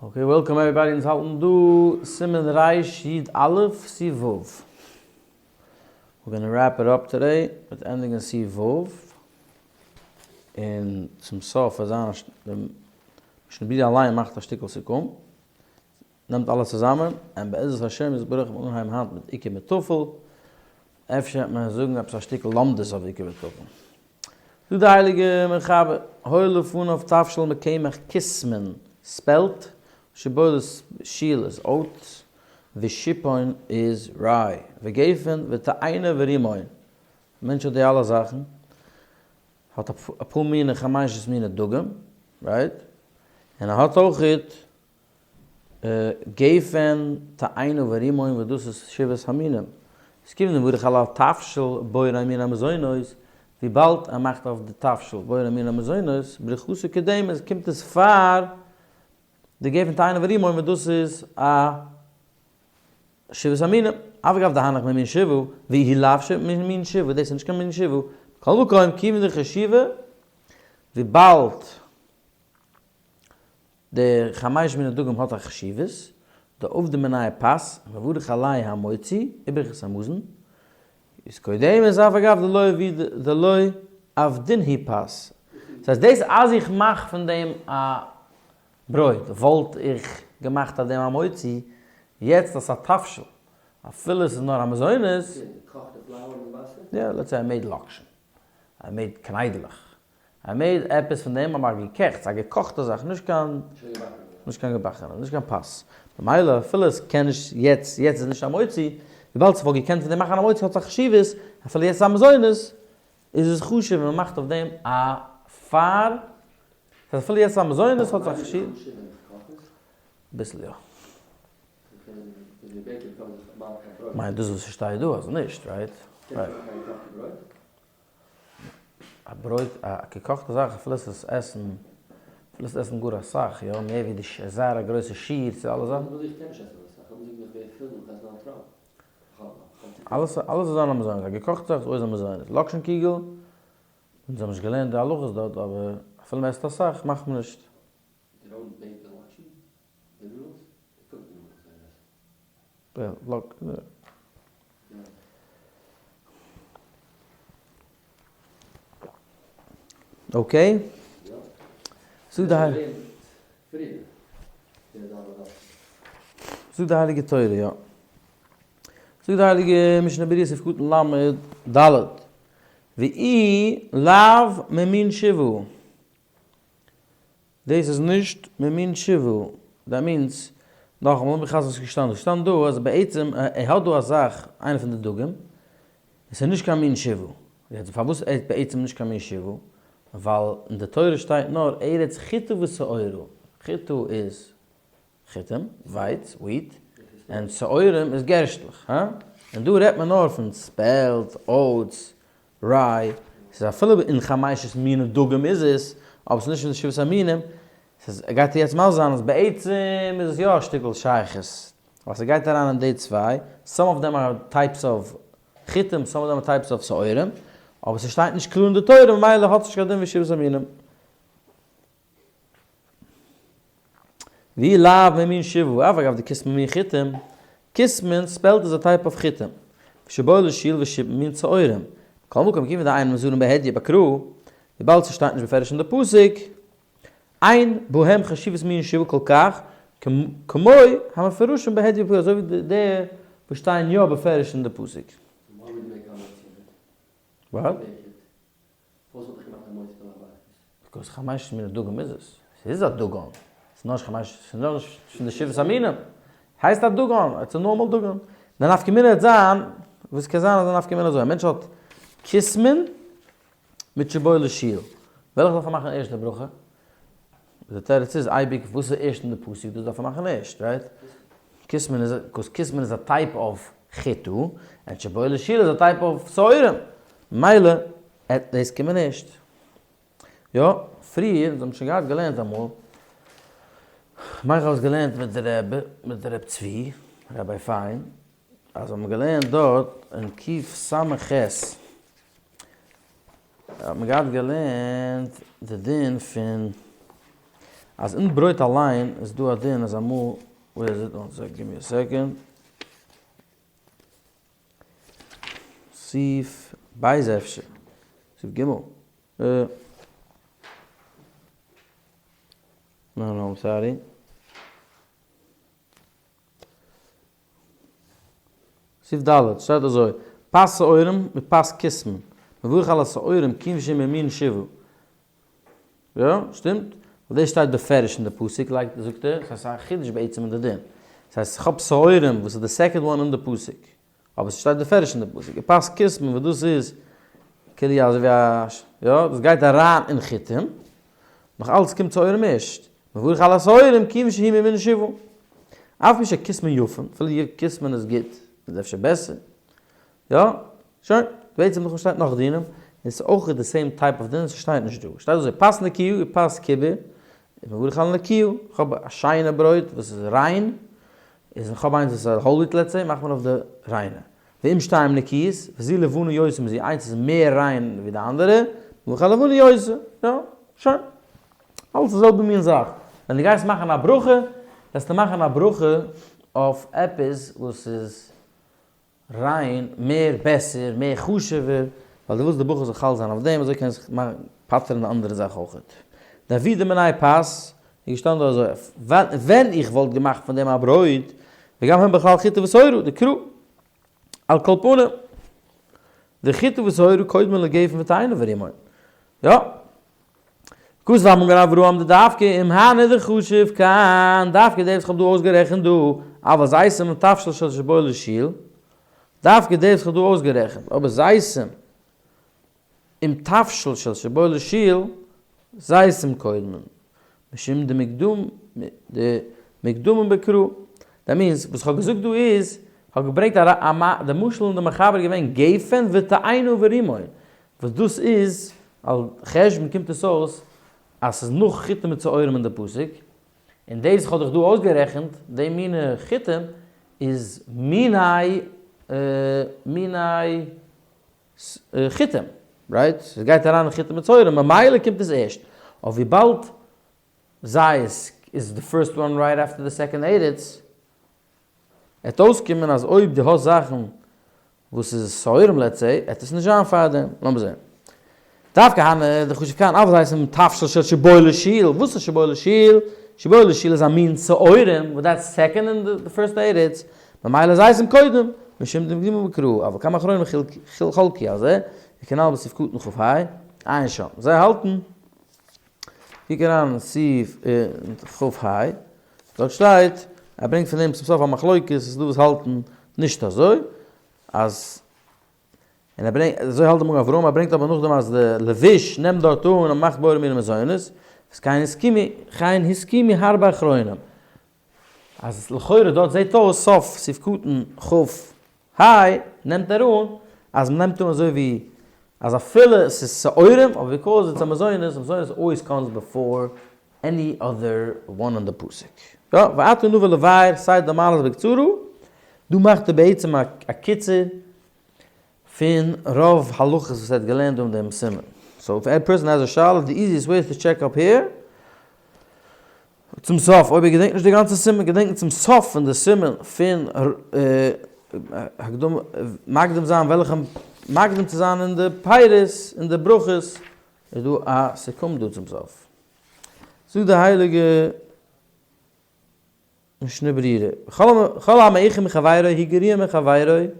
Okay, welcome everybody, אונז האלטן דא סימן רי"א סי' ו'. We're gonna wrap it up today מיט ענדיגן סי' ו'. און צום סוף וועט זיין די משנה ברורה אליין מאכט א שטיקל סיכום. נעמט אלעס צוזאמען, און בעזרת השם יתברך וועט מען אנהייבן היינט מיט עיקר וטפל. אפשר וועט מען זאגן עפעס א שטיקל לומדות אויף עיקר וטפל. זאגט די הייליגע מחבר, היה לפניו תבשיל מקמח כסמין, spelt, שיבולת שועל איז oats, ושיפון איז rye, וגפן ותאנה ורימון, א מענטש האט די אלע זאכן, האט אפאר מיני חמשת מיני דגים, right? און ער האט אויכעט גפן, תאנה ורימון וואס דאס איז שבעת המינים. עס קומט דעם ברוך על התבשיל בורא מיני המזונות, וויבאלד ער מאכט אויף די תבשיל בורא מיני המזונות, ברכתו קודמת, קומט עס פאר די גפן תאנה ורימון וואס דאס איז א שבעת המינים. אף אגב דהנך ממין שבעה, ואיהו לאו ממין שבעה, דאס איז נישט קיין מין שבעה, מכל מקום כיוון דחשיבא, וויבאלד די חמש מיני דגים האט א חשיבות, דעבדי מינייהו פת, מברך עלייהו המוציא, וברכת המזון, איז קודם איז אף אגב דלא דלא עבדינהו פת. דאס הייסט דאס אז איך מאך פון דעם א ברויט, וואלט איך געמאכט אויף דעם המוציא, יעצט אז ס'איז א תבשיל, אפילו עס איז נאר א מזונות, יא, let's say I made לאקשן, I made קניידלעך, I made עפעס פון דעם אבער א געקעכטס, א געקאכטע זאך, נישט קיין, נישט קיין געבאקענע, נישט קיין פת. ממילא אפילו עס קען נישט יעצט, יעצט איז נישט א מוציא, וויבאלד ס'וואלט געקענט פון דעם מאכן א מוציא האט עס א חשיבות, אפילו יעצט איז א מזונות, איז עס חשוב און מ'מאכט אויף דעם א פאר, ס'הייסט אפילו יעצט איז א מזונות האט עס א חשיבות. אביסל יא. כ'מיין דאס וואס ס'שטייט דא אז נישט, right? א ברויט, א געקאכטע זאך אפילו עס איז עסן, אפילו עס עסן גאר אסאך, יא, מער ווי די זייער א גרויסע שיעור צו אלע זאכן. אלעס אלעס איז אן א מזונות, א געקאכטע זאך איז אויך א מזונות, לאקשן קוגל, אונז האבן נישט געלערנט די הלכות דארט, אבער אפילו מען עסט אסאך מאכט מען נישט. Okay. זאגט די הייליגע תורה, יא. זאגט די הייליגע משנה ברורה סעיף קטן ל' ד', ואי לאו ממין שבעה. דאס איז נישט ממין שבעה, that means, נאכאמאל לאמיר חזר'ן וואס איז געשטאנען דא, ס'שטאנען דא אז בעצם ער האט דא א זאך, איינע פון די דגים, עס איז נישט קיין מין שבעה, יעצט פארוואס ער איז בעצם נישט קיין מין שבעה, ווייל אין די תורה שטייט נאר ארץ חיטה ושעורה, חיטה איז חיטים, ווייץ, wheat, און שעורים איז גערשטלעך, הא? און דא רעדט מען נאר פון spelt, oats, rye, ס'איז אפילו אין חמשת מיני דגים איז עס, אבער ס'איז נישט אין שבעת המינים, ס'איז גייט ער יעצט מסביר זיין אז בעצם איז עס יא א שטיקל שייכות, ווייל ס'גייט אריין אין די צוויי, some of them are types of חיטים, some of them are types of שעורים, אבער ס'שטייט נישט קלאר אין די תורה ממילא האט עס נישט קיין דין ווי שבעת המינים. ואי לאו ממין שבעה, אף אגב דכוסמין מין חיטים, כוסמין spelt איז א type of חיטים, ושיבולת שועל ושיפון מין שעורים, מכל מקום כיוון דאין מוזכרין בהדיא בקרא, וויבאלד ס'שטייט נישט בפירוש אין די פסוק, אין בהם חשיבות מין שבעה כל כך, כמו המפורשים בהדיא בקרא, אזוי ווי די וואס שטייען יא בפירוש אין די פסוק. What? פארוואס וואלט איך געמאכט א מוציא פון א בארקעס? Because חמשת מיני דגים איז עס. ס'איז א דגן. ס'איז נאר נישט חמש, ס'איז נאר נישט פון די שבעת המינים. הייסט א דגן, it's a normal דגן. די נפקא מינה וועט זיין, וואס קען זיין אז די נפקא מינה אזוי, א מענטש האט כוסמין מיט שיבולת שועל. וועלכע דארף ער מאכן ערשט די ברכה? די תירוץ איז אייביג וואס איז ערשט אין די פסוק דאס דארף ער מאכן ערשט, right? כוסמין איז, 'cause כוסמין איז א type of חיטה, און שיבולת שועל איז א type of שעורים. מילא עט דאס קומען ערשט. יא, פריער, אונז האבן שוין געהאט געלערנט אמאל, כ'מיין כ'האב עס געלערנט מיט די רבי, מיט די רב צבי, Rabbi פיין, אז האבן געלערנט דארט אין קס"ח, האט מען געהאט געלערנט די דין פון. אז אין ברויט אליין איז דא א דין אז אמאל, where is it, one sec, give me a second. סעיף בית אפשר, סעיף ג'. no no I'm sorry. סעיף ד' שטייט אזוי, פת שעורים מיט פת כוסמין, מברך על השעורים כיון שהוא ממין שבעה. יא, שטימט? ווייל דאס שטייט בפירוש אין די פסוק, לייגט זאגט ער, ס'הייסט א חידוש בעצם אין די דין. ס'הייסט איך האב שעורים וואס איז די second one אין די פסוק. אבער ס'שטייט בפירוש אין די פסוק. און פת כוסמין וואס דאס איז כאילו אזוי ווי א, יא, דאס גייט אריין אין חיטים. נאך אלץ קומט שעורים ערשט. מברך על השעורים כיון שהוא ממין שבעה. אף על פי שכוסמין יפים, אפילו כוסמין איז גוט, איז אפשר בעסער. יא, שוין, בעצם נאכדעם שטייט נאך דינים, און ס'איז אויך די same type of דין, ס'שטייט נישט דא. שטייט אזוי, פת נקיה און פת כיבור, איז מברך על נקיה, איך האב א שיינע ברויט וואס איז ריין, איז איך האב איינס וואס איז whole wheat let's say, מאכט מען אויף די ריינע. ואם שתיהן נקיות, וזו לבנה יותר מזו, איינס איז מער ריין ווי די אנדערע, מברך על לבנה יותר. יא, שוין. אלעס די זעלבע מין זאך. ווען דו גייסט מאכן א ברכה, וועסטו מאכן א ברכה אויף עפעס וואס איז ריין, מער בעסער, מער חשוב'ער, ווייל דו ווילסט די ברכה זאל חל זיין אויף דעם, אזוי קענסט פטר'ן די אנדערע זאך אויכעט. דעבידא מיניה פת, איז געשטאנען דא אזוי, ווען איך וואלט געמאכט פון דעם א ברויט, וגם הם בכלל חיטה ושעורה, דקרא, על כל פנים, די חיטה ושעורה קודמין לגפן ותאנה ורימון. יא. כתב המגן אברהם דדווקא אם הני דחשיב כאן, דווקא די וואס כ'האב דא אויסגערעכנט דא, אבל זיתים ותבשיל של שיבולת שועל, דווקא די וואס כ'האב דא אויסגערעכנט, אבער זיתים עם תבשיל של שיבולת שועל, זיתים קודמין, משום דמוקדמין בקרא. That means, וואס כ'האב געזאגט דא איז, כ'האב געברענגט א א די משל און די מחבר איז געווען גפן ותאנה ורימון, וואס דאס איז, על חשבון קומט עס אויס אז ס'איז נאך חיטים מיט שעורים אין די פסוק, און דאס כ'האב דיך דא אויסגערעכנט, די מיני חיטים איז מיני מיני חיטים, right? ס'גייט אריין אין חיטים מיט שעורים, ממילא קומט עס ערשט, אבער וויבאלד זית איז די first one right after די second ארץ, עט אויסקומען אז אויב דו האסט זאכן וואס איז שעורים let's say, עט עס נישט זיין פארדעם. לאמיר זען. דווקא הני דחשיב כאן אבל זיתים תבשיל של שיבולת שועל. וואס איז שיבולת שועל? שיבולת שועל איז א מין שעורים וואס that's second אין די first ארץ, ממילא זיתים קודם, משום דמוקדמין בקרא, אבל כמה אחרונים חלקו על זה, וכנל בסעיף קטן כ ה, עיין שם. זיי האלטן. קוק אריין אין סעיף כ ה, דארט שטייט, ער ברענגט פון דעם צום סוף א מחלוקת, עס איז דא וואס האלטן נישט אזוי, אז, און ער ברענגט, אזוי האלט די מגן אברהם, ער ברענגט אבער נאכדעם אז די לבוש נעמט דארט אן און מאכט בורא מיני מזונות, אז כן הסכימו, כן הסכימו הרבה אחרונים, אז לכאורה דארט זעט אויס סוף סעיף קטן כ ה נעמט ער אן אז מ'נעמט אן אזוי ווי אז אפילו עס איז שעורים אבער because it's א מזונות, מזונות always comes before any other one אין די פסוק. יא, ועתה נבא לבאר סדר מעלות בקצרה, דא מאכט ער בעצם א קיצור פון רוב הלכות וואס ער האט געלערנט דא אין דעם סימן. So if a person has a שאלה the easiest way is to check up here. צום סוף, אויב איר געדענקט נישט די גאנצע סימן, געדענקן צום סוף פון די סימן פון הקדמה, מקדים זיין וועלכע, מקדים צו זיין אין די פירות, אין די ברכות, איז דא א סיכום דא צום סוף. זאגט די הייליגע משנה ברורה, כל המאוחר מחבירו הוא גרוע מחבירו,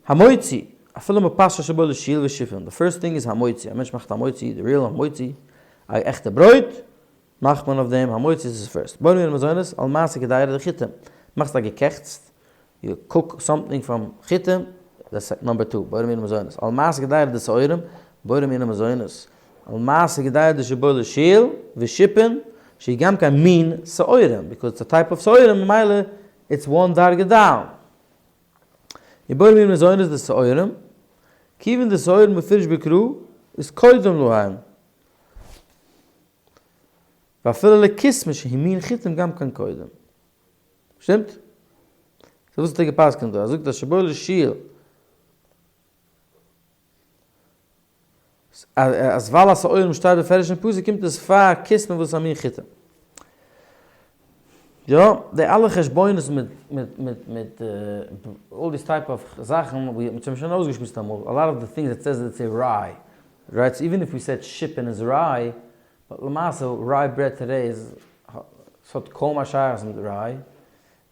המוציא, אפילו מפת שיבולת שועל ושיפון, די first thing איז המוציא, א מענטש מאכט המוציא, די real המוציא, א עכטע ברויט, מאכט מען אויף דעם המוציא איז עס first. בורא מיני מזונות, על מעשה קדירה דחיטים, מאכסט א געקעכטס, you cook something from חיטים, that's number two, בורא מיני מזונות, על מעשה קדירה דשעורים, בורא מיני מזונות, על מעשה קדירה דשיבולת שועל ושיפון, שהיא גם כן מין שעורים, because it's a type of שעורים, ממילא it's one דרגה down. ובורא מיני מזונות דשעורים, כיוון דשעורים מפורש בקרא, איז קודם להם. ואפילו לכוסמין שהיא מין חיטים גם כן קודם. שטימט? so וואס האט ער גע'פסק'נט דא? ער זאגט אז שיבולת שועל. אז ווייל השעורים שטייט בפירוש אין פסוק קומט עס פאר כסמא וואס איז א מין חיטה. יא, די אלע חשבונות מיט מיט מיט מיט all these type of זאכן, ווי מ'האט שוין אויסגעשמועסט אמאל, a lot of the things that says it's a rye, right? So even if we said שיפן איז rye, but למעשה rye bread today איז, ס'האט קוים א שייכות מיט rye.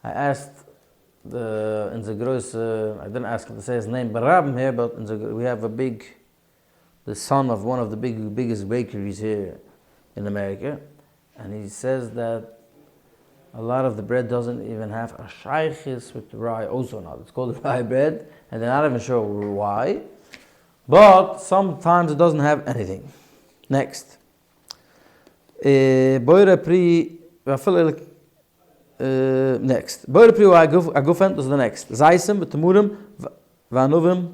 I asked the אונזער גרויסע, I didn't ask to say his name ברבים here, but אונזער, we have a big, the son of one of the big biggest bakeries here in America, and he says that a lot of the bread doesn't even have a שייכות with rye also not, it's called rye bread, and they're not even sure why, but sometimes it doesn't have anything. Next. בורא פרי ואפילו next. בורא פרי הגפן, דאס איז די next. זיתים ותמרים וענבים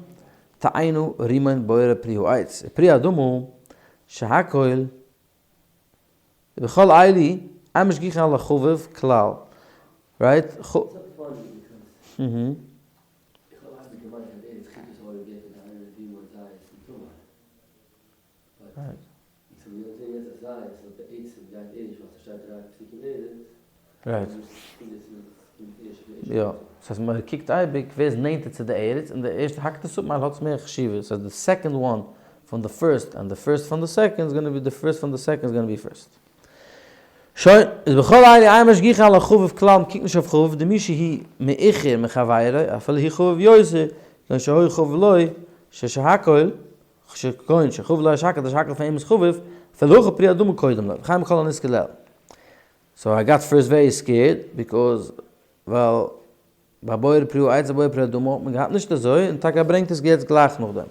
תאנה רימון בורא פרי העץ. פרי האדמה שהכל בכל אלו אין משגיחין על החביב כלל. Right? Right. יא. ס'הייסט מען קוקט אייביג ווער איז נענטער צו די ארץ און די ערשטע האקט עס אפ מילא האט עס מער חשיבות. ס'הייסט די second one פון די first און די first פון די second איז gonna be די first פון די second איז gonna be first. שוין, איז בכל אלו אין משגיחין על החביב כלל מען קוקט נישט אויף חביב דמי שהוא מאוחר מחבירו אפילו הוא חביב יותר כגון שהיה חביב לו ששהכל שכגון שחביב לו שהכל די שהכל פון אים איז חביב אפילו הכי פרי האדמה קודם לו וכן בכל הנזכר לעיל. So I got first very scared because ווייל ביי בורא פרי העץ און בורא פרי האדמה האט מען געהאט נישט אזוי און טאקע ער ברענגט עס יעצט גלייך נאכדעם.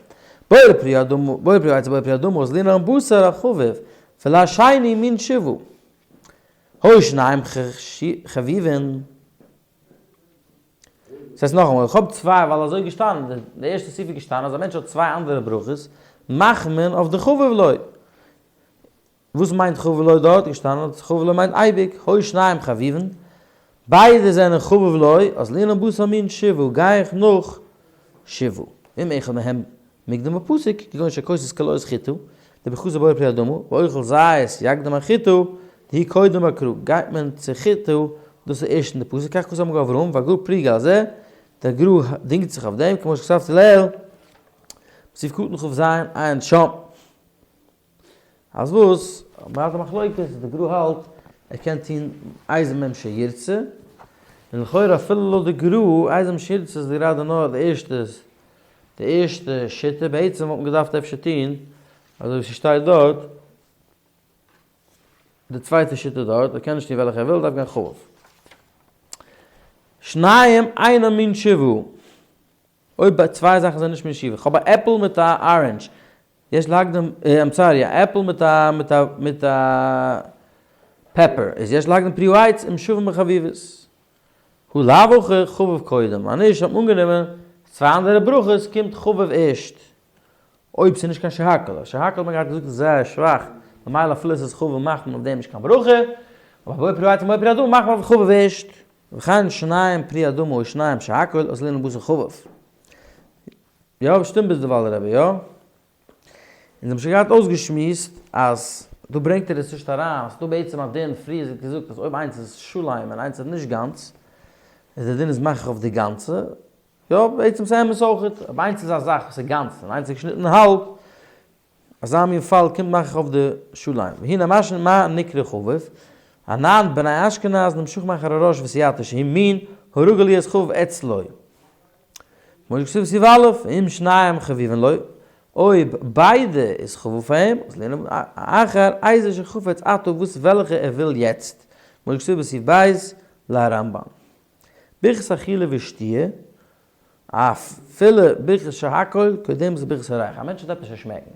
בורא פרי האדמה בורא פרי העץ און בורא פרי האדמה איז לענין בשר החביב ולשני מין שבעה היו שניהם חביבין. ס'הייסט נאכאמאל, איך האב צוויי ווייל אזוי איז געשטאנען, די ערשטע סעיף איז געשטאנען אז א מענטש האט צוויי אנדערע ברכות, מאכט מען אויף די חביב לו. וואס מיינט חביב לו דארט? געשטאנען אז חביב לו מיינט אייביג, היו שניהם חביבין, ביידע זענען חביב לו, אז לענין בשר מין שבעה גיי איך נאך שבעה. ואם אחד מהם מוקדם בפסוק, כגון שכוסס קלעות חיטה, דברכתו בורא פרי האדמה, ואוכל זית יקדים החיטה, דהיא קודם הקרא, גייט מען צו חיטה, דאס איז ערשט אין די פסוק, כך כתב מגן אברהם, והגר"א פליגא על זה, דער גר"א דינגט זיך אויף דעם, כמו שכתבתי לעיל, בסעיף קטן כ"ז, עיין שם. אז וואס? מען האט א מחלוקת, די גר"א האלט ער קען טון איזה מהם שירצה, און לכאורה אפילו לויט די גר"א איזה מהם שירצה איז גראדע נאר די ערשטע די ערשטע שיטה, בעצם וואלט מען געדארפט אפשר טון אזוי ווי ס'שטייט דארט די צווייטע שיטה דארט, ער קען נישט טון וועלכע ער וויל, דארף גיין חביב. שניים אינם מין שבעה. אויב צוויי זאכן זענען נישט מין שבעה, כ'האב א עפל מיט א orange, יש להקדים, I'm sorry, א עפל מיט א מיט א מיט א pepper, איז יש להקדים פרי העץ אם שווים בחביבות. הא לאו הכי חביב קודם, אז נישט האט מען אנגענומען צוויי אנדערע ברכות קומט חביב ערשט. אויב ס'איז נישט קיין שהכל, א שהכל האט מען געהאט געזאגט איז זייער שוואך, ממילא אפילו ס'איז חביב מאכט מען אויף דעם נישט קיין ברכה, אבער בורא פרי העץ און בורא פרי האדמה מאכט מען אויף חביב ערשט. וכן שניים פרי אדמה או שניים שהכל אז לענין בשר חביב. יא, שטימט ביזדערווייל רבי, יא? אונז האבן שוין געהאט אויסגעשמועסט אז דא ברענגט ער עס נישט אריין, ס'איז דא בעצם א דין, פריער איז געזאגט אז אויב איינס איז שלם און איינס איז נישט גאנץ, איז די דין איז מאך איך אויף די גאנצע, יא, בעצם ס'איז אמת אויכעט, אויב איינס איז א זאך וואס איז גאנץ און איינס איז געשניטן האלב, אזא מין פאל קומט מאך איך אויף די שלם. והנה משל מה נקרא חביב, אנן בני אשכנז נמשך מאחר הראש וסייעתו שהיא מין הרגל להיות חביב אצלו. כמו שכתוב בסעיף א', אם שניים חביבין לו, אויב ביידע איז חביב פאר אים, אז לערנען אחר איזה שחפץ עתה וואס וועלכע ער וויל יעצט, כמו שכתוב בסעיף ב' להרמב"ם. ברכת אכילה ושתיה, אפילו ברכת שהכל קודם זה ברכת הריח, א מענטש האט עפעס צו שמעקן,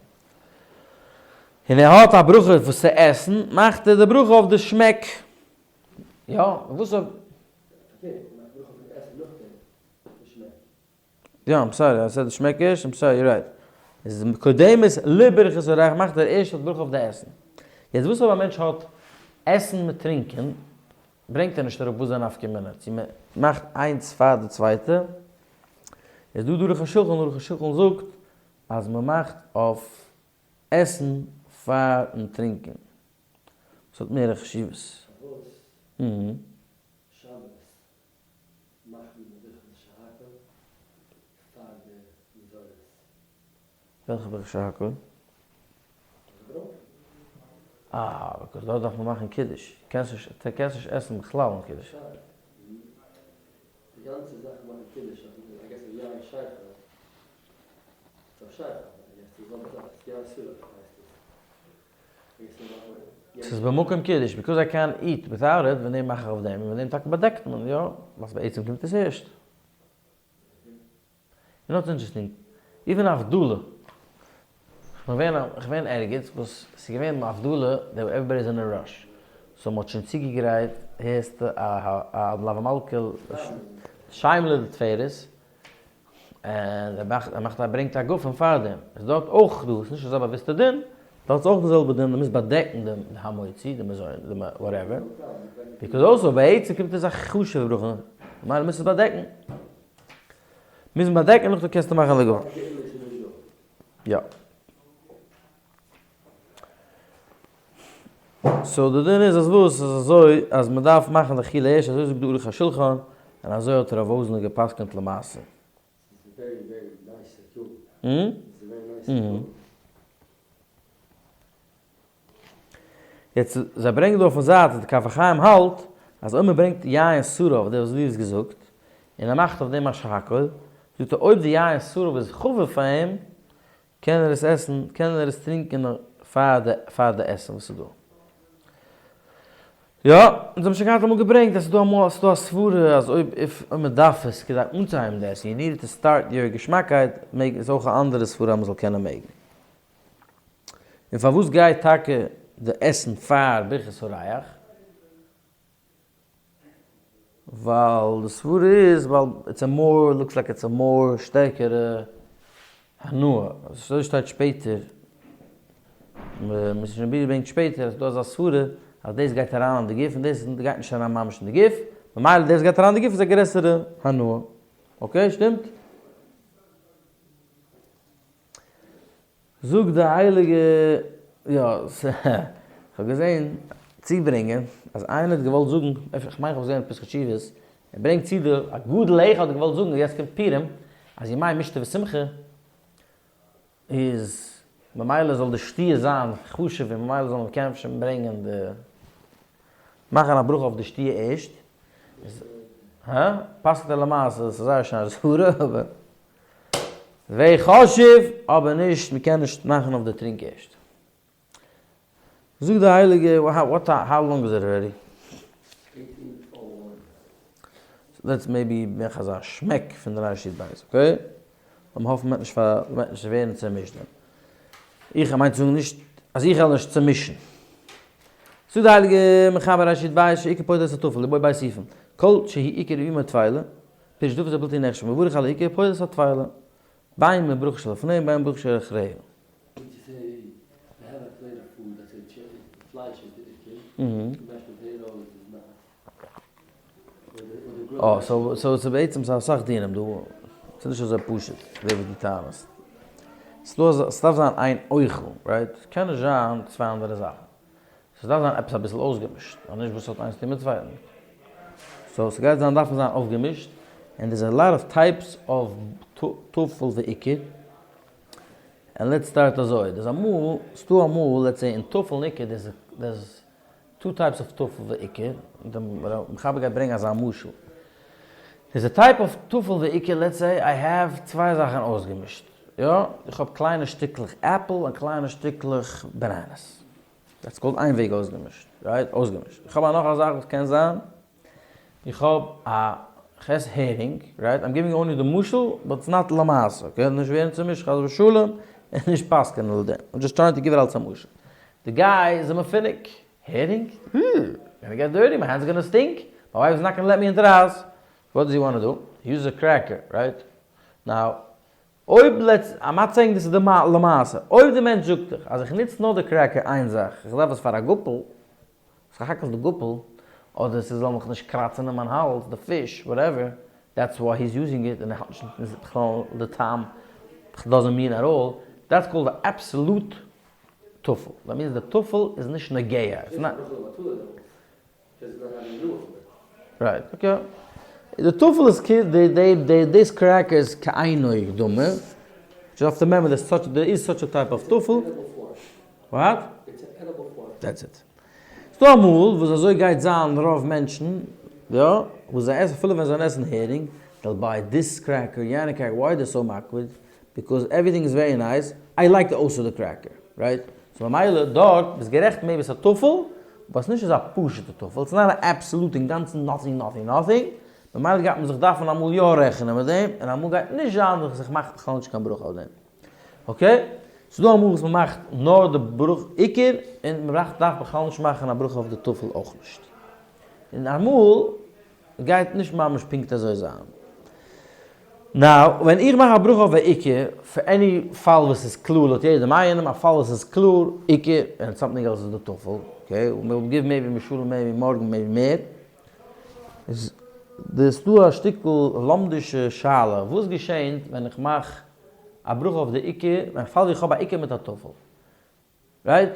און ער האט א ברכה וואס צו עסן, מאכט ער די ברכה אויף די שמעק, יא, וואס אויב. פארקערט, מ'מאכט ברכה אויף די עסן נאכדעם די שמעק. יא, I'm sorry, I said די שמעק ערשט, I'm sorry, you're right. איז קודמת לברכת הריח מאכט ער ערשט די ברכה אויף די עסן. יעצט וואס אויב א מענטש האט עסן מיט טרינקען, ברענגט ער נישט אראפ וואס זיין נפקא מינה צו מען מאכט איינס פאר די צווייטע, איז דא דער ערוך השולחן, ערוך השולחן זאגט אז מען מאכט אויף. עסן פארן טרינקען. ס'האט מער א חשיבות. פארוואס שבת מאכט מען די ברכת שהכל פאר די מזונות? וועלכע ברכת שהכל? אה, because דארט דארף מען מאכן קידוש. קענסט נישט, קענסט נישט עסן בכלל אן קידוש. די גאנצע זאך מאכן קידוש, I guess יין שכר. ס'איז א שכר, I guess די זעלבע זאך, ס'איז יין שרף הייסט עס. ס'איז במקום קידוש, because I can't eat without it, ווען דעם מאך איך אויף דעם, און ווען דעם טאקע באדעקט מען, יא, וואס בעצם קומט עס ערשט. You know what's interesting? Even הבדלה. כ'בין געווען ערגעץ וואס ס'איז געווען הבדלה, everybody is in a rush. So מ'האט שוין צוגעגרייט, הערסטו, א מלוה מלכה, שיימעלע די תפארת, און ער מאכט, ער מאכט, ער ברענגט א גפן פאר דעם. איז דארט אויך דא, ס'איז נישט אזא באוויסטע דין, דארט איז אויך די זעלבע דין, מ'מוז באדעקן דעם המוציא, דעם מזון, דעם whatever. Because also, בעצם קומט עס א חשוב'ע ברכה, ממילא מוז עס באדעקן. מוז מען באדעקן, נאכדעם קענסטו מאכן די גפן. יא. So די דין איז אז וואס? איז אזוי אז מען דארף מאכן די אכילה ערשט, אזוי זאגט די ערוך השולחן, און אזוי האט הרב וואזנער גע'פסק'נט למעשה. יעצט זיי ברענגען דא אויפן זייט אז די כף החיים האלט אז אויב מען ברענגט יין שרף, דער וואס דו האסט געזאגט, און ער מאכט אויף דעם א שהכל, זאגט ער אויב די יין שרף איז חביב פאר אים, קען ער עס עסן, קען ער עס טרינקען פאר די פאר די עסן וואס איז דא. יא, אונז האבן שוין געהאט אמאל געברענגט אז ס'איז דא אמאל ס'איז דא א סברה אז אויב if אויב מ'דארף עס כדי אנצוהייבן די עסן, you need it to start your געשמאקייט, מעג איז אויך א אנדערע סברה אז מ'זאל קענען מעגן. און פארוואס גייט טאקע די עסן פאר ברכת הריח? ווייל די סברה איז ווייל it's a more, looks like it's a more שטערקערע הנאה, אזוי שטייט שפעטער, משנה ברורה ברענגט שפעטער אז ס'דא אזא סברה אז דאס גייט אריין אין די גוף און דאס גייט נישט אריין ממש אין די גוף, ממילא דאס גייט אריין אין די גוף איז א גרעסערע הנאה. Okay, שטימט? זאגט די הייליגע, יא, כ'האב געזען צוברענגען אז איינער האט געוואלט זאגן, אפשר, כ'מיין כ'האב געזען אין פתחי תשובות, ער ברענגט צו די, א גדול אחד האט געוואלט זאגן אז יעצט קומט פורים, אז ימי משתה ושמחה איז ממילא זאל די שתיה זיין חשוב און ממילא זאל מען קענען שוין ברענגען די, מאכן א ברכה אויף די שתיה ערשט, הא? פסק'נט ער למעשה, ס'איז זייער שיין סברה אבער. ווער חשוב, אבער נישט, מ'קען נישט מאכן אויף די טרינק ערשט. זאגט די הייליגע, what how long is it already? Let's maybe מאך אזא שמעק פון די רשי בית, okay? לאמיר האפן מ'וועט נישט פאר, מ'וועט נישט ווערן צעמישט דעם. איך מיין צו זאגן נישט אז איך וועל נישט צעמישן. זאגט די הייליגע מחבר רשי בית שעיקר פודה את הטפל, לבוא בית סעיפים. כל שהיא עיקר אימה תפלה, פירוש דבר זה בלתי נחשב, מברך על העיקר פועל את התפלה, בין מברכה שלפניהם בין מברכה שלאחריהם. אה, so ס'איז בעצם ס'איז אסאך דינים דא, ס'איז נישט אזוי פשוט ווי וואס דו טענה'סט. ס'דא ס'דארף זיין איין אוכל, right? ס'קען נישט זיין צוויי אנדערע זאכן. ס'דארף זיין עפעס אביסל אויסגעמישט, אז נישט וואס האט איינס צו טון מיט צווייטן? So ס'גייט זיין דארפן זיין אויפגעמישט, and there's a lot of types of טפל ועיקר, and let's start אזוי, there's אמאל, ס'דא אמאל let's say אין טפל און עיקר there's there's two types of טפל ועיקר, די מחבר גייט ברענגען אזא משל, there's a type of טפל ועיקר let's say I have צוויי זאכן אויסגעמישט, יא, איך האב קליינע שטיקלעך עפל און קליינע שטיקלעך bananas. That's called איין וועג אויסגעמישט, right? אויסגעמישט. איך האב א נאך א זאך וואס קען זיין, איך האב א כ'עס הערינג, right? I'm giving only די משל, but it's not למעשה, okay? נישט ווערן צומישט חס ושלום, און נישט פסק'ענען לויט דעם. I'm just trying to give it אלס א משל. די guy איז א מפונק. הערינג? Hmm! Gonna get dirty, my hands gonna stink, my wife is not gonna let me into the house. What does he wanna do? He uses a cracker, right? Now, אויב let's, I'm not saying דאס איז די למעשה, אויב די מענטש זאגט דיך אז איך נוץ נאר די cracker איין זאך, איך דארף עס פאר א גאפל, סך הכל די גאפל, אדער ס'זאל מיך נישט קראצען אין מיין האלז, די פיש, whatever, that's why he's using it, און ער האט נישט בכלל די טעם, doesn't mean at all, that's called א absolute. טפל. That means די טפל איז נישט נוגע. Right, okay. די טפל איז כ די די די this cracker איז כאינו דומה. You have to remember there's such there is such a type of טפל. What? That's it. ס'דא אמאל וואס אזוי גייט זיין רוב מענטשן, יא, וואס זיי עסן אפילו ווען זיי עסן הערינג, they'll buy this cracker, יענע cracker, why they so מקפיד? Because everything is very nice, I like also the cracker, right? So ממילא דארט ביסט גערעכט maybe ס'איז א טפל, but ס'נישט אזא פשוט'ע טפל, ס'איז not א absolute אינגאנצן nothing nothing nothing, ממילא גייט מען זיך דארפן אמאל יא רעכענען מיט דעם, און אמאל גייט נישט זיין וואס איך מאך בכלל נישט קיין ברכה אויף דעם. Okay? ס'איז דא אמאל וואס מ'מאכט נאר די ברכה עיקר, און מ'דארף בכלל נישט מאכן א ברכה אויף די טפל אויך נישט. און אמאל גייט נישט ממש פונקט אזוי זיין. Now, ווען איך מאך א ברכה אויף א עיקר, פאר any פאל וואס איז קלאר לויט יעדעם איינעם, א פאל וואס איז קלאר עיקר, and something else איז די טפל, okay, we'll give maybe משלים maybe מארגן maybe מער, איז דאס דא א שטיקל לומדישע שאלה, וואס געשענט ווען איך מאך א ברכה אויף די עיקר, אין פאל ווי איך האב א עיקר מיט א טפל? Right?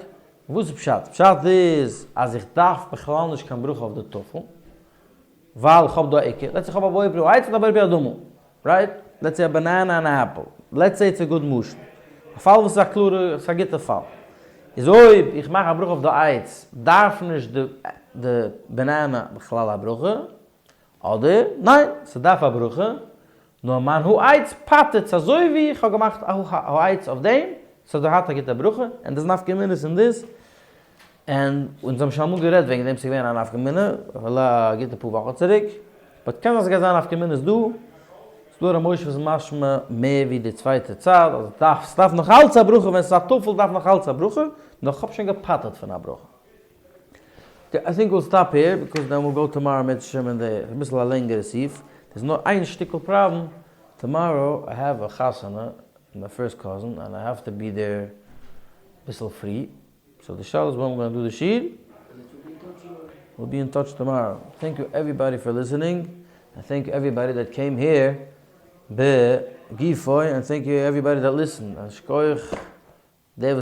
וואס איז פשט? פשט איז אז איך דארף בכלל נישט קיין ברכה אויף די טפל, ווייל איך האב דא א עיקר, let's say איך האב א בורא פרי העץ און א בורא פרי האדמה, right? Let's say א banana און א apple, let's say it's a good משל, א פאל וואס איז א קלארע, ס'איז א גוטע פאל, איז אויב איך מאך א ברכה אויף די עץ, דארף נישט די banana בכלל א ברכה, אדער ניין, ס'דארף א ברכה, נאר מיין העץ פטר'ט אזוי ווי איך האב געמאכט א העץ אויף דעם, ס'האט געהאט א גוטע ברכה, און דאס נפקא מינות אין דאס, און אונז האבן שוין אמאל גערעדט וועגן דעם, ס'איז געווען א נפקא מינה, א גוטע פאר וואכן צוריק, but קען זיין ס'גייט זיין נפקא מינות דא, ס'דא ר' משה וואס איז משמע מער ווי די צווייטע צד, אז דארף, ס'דארף נאך אלץ א ברכה, ווען ס'איז א טפל דארף נאך אלץ א ברכה, נאר כ'האב שוין געפטר'ט פון א ברכה. I think we'll stop here because then we'll go tomorrow אם ירצה השם אין די אביסל א לענגערע סעיף, דער'ס נאר איין שטיקל פראבלעם, tomorrow I have a חתונה my first cousin and I have to be there אביסל פרי, so די שאלה איז ווען we're gonna do די שיעור, we'll be in touch tomorrow, thank you everybody for listening, and thank you everybody that came here בגופו, and thank you everybody that listened, א שכוח.